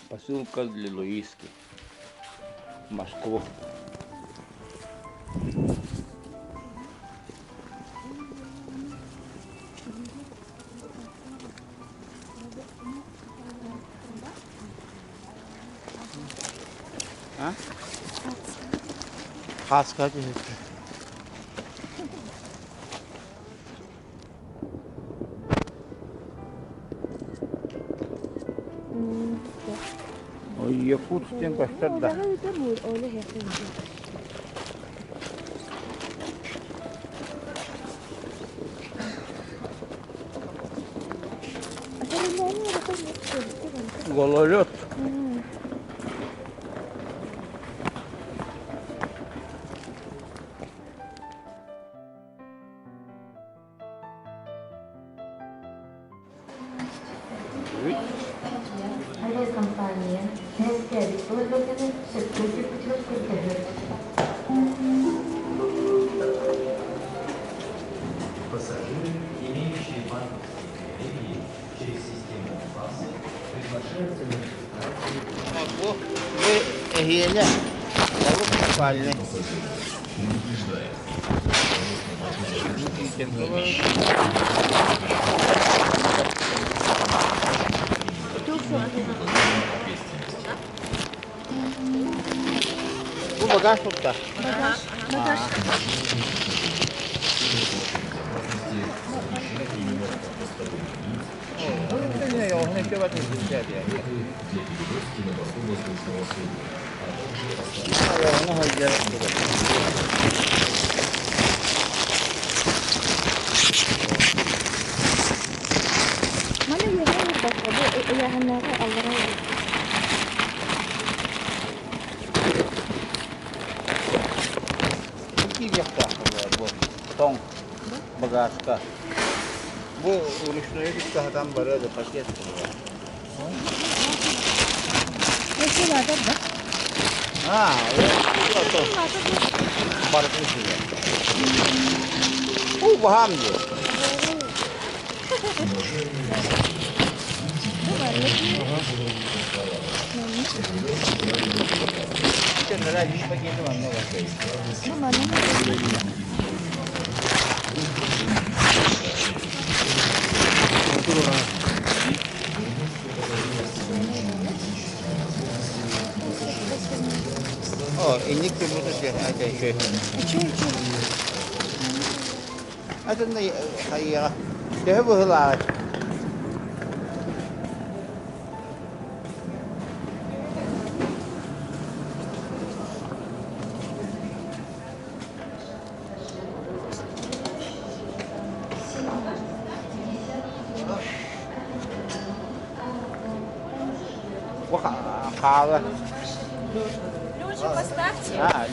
Посылка для Луиски. В Москву. А? Хаска түһүттэ. Ой, Якутск диэн көстөр да. Гололед. Авиакомпания ТСТ былыргыны сөпкө көрдөһөр. Пассажиры, имеющие банковские привилегии через систему ФАС, приглашаются на регистрацию. Бу эһиэнэ олус спальный. Бу багаж тутта. Багаж. Багаж. Маны үөһээ уурбакка бу ыйааһыннааҕы аллараа уурбут. Киириэхтээх бу тоҥ багажка. Бу ручной кытта барыа да пакет Өссө да? А, барытын сигэ. У баһаам дии. Кэннэрэ биир пакеты манна бар. О, инник турбута сиэх айта үчүгэй. Үчүгэй үчүгэй. Атынна хайыаҕа. Төһө быһылааҕый? Бу хаала. Люди, поставьте. А,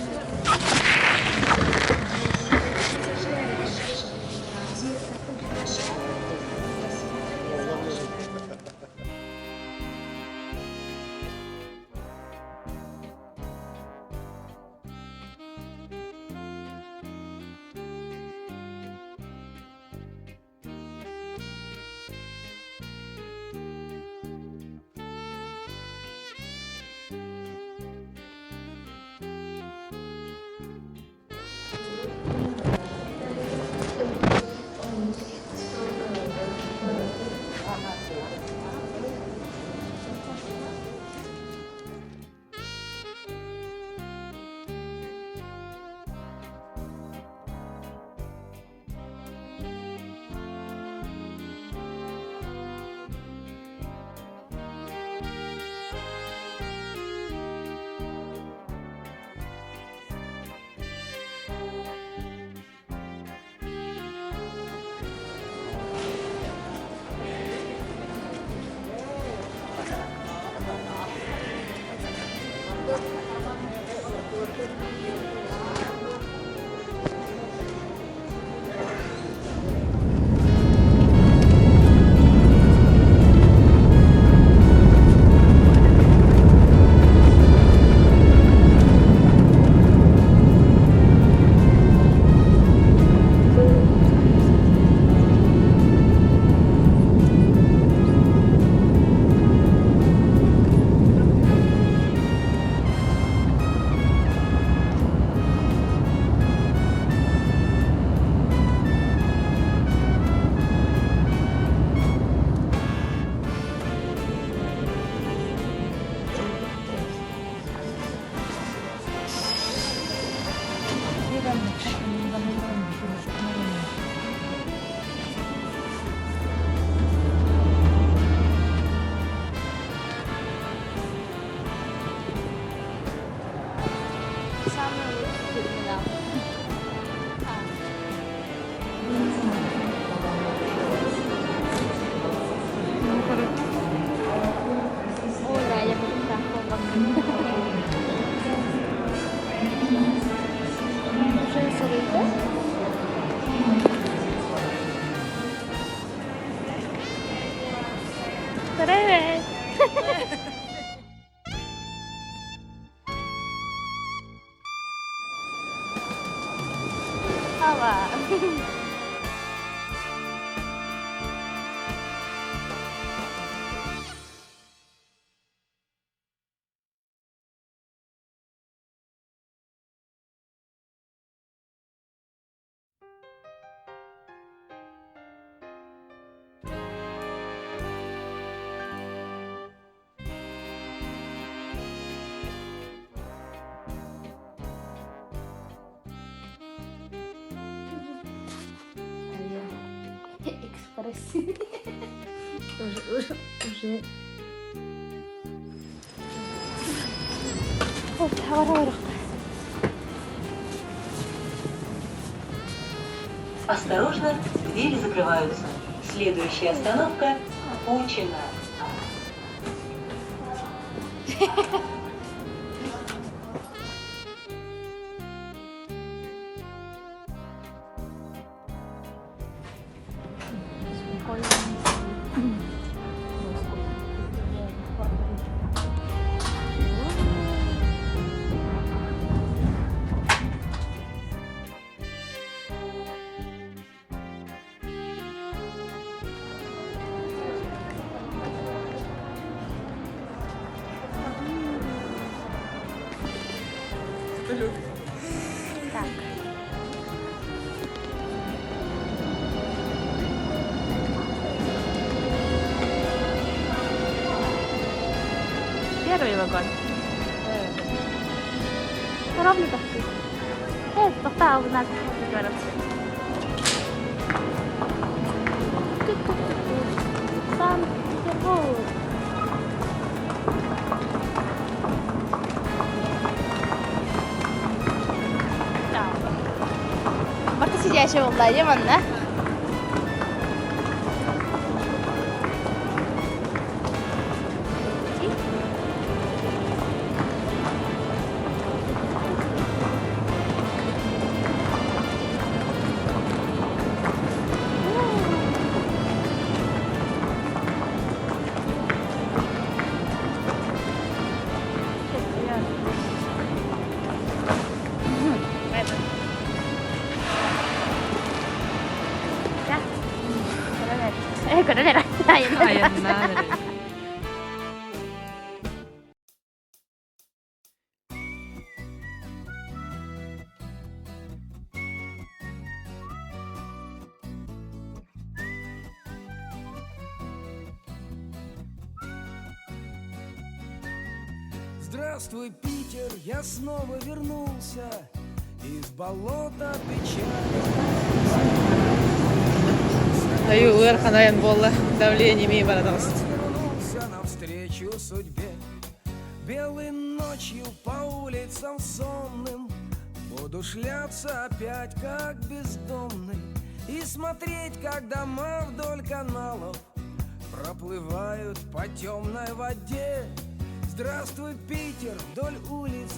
России. Уже, уже, уже. Осторожно, двери закрываются. Следующая остановка – Пучина. Так. Первый вагон. Ровно тахсыы. Э, тохтоо знак. Санкт-Петербург. Барыта сидящая буолла дии манна. Көрөн эрэ. Айаннаан эрэ. Здравствуй, Питер, я снова вернулся из болота печали. Айуу ыарахан айан буолла. Давление эмиэ бара таҕыста. Вернулся навстречу судьбе. Белой ночью по улицам сонным Буду шляться опять, как бездомный, И смотреть, как дома вдоль каналов Проплывают по темной воде. Здравствуй, Питер, вдоль улиц.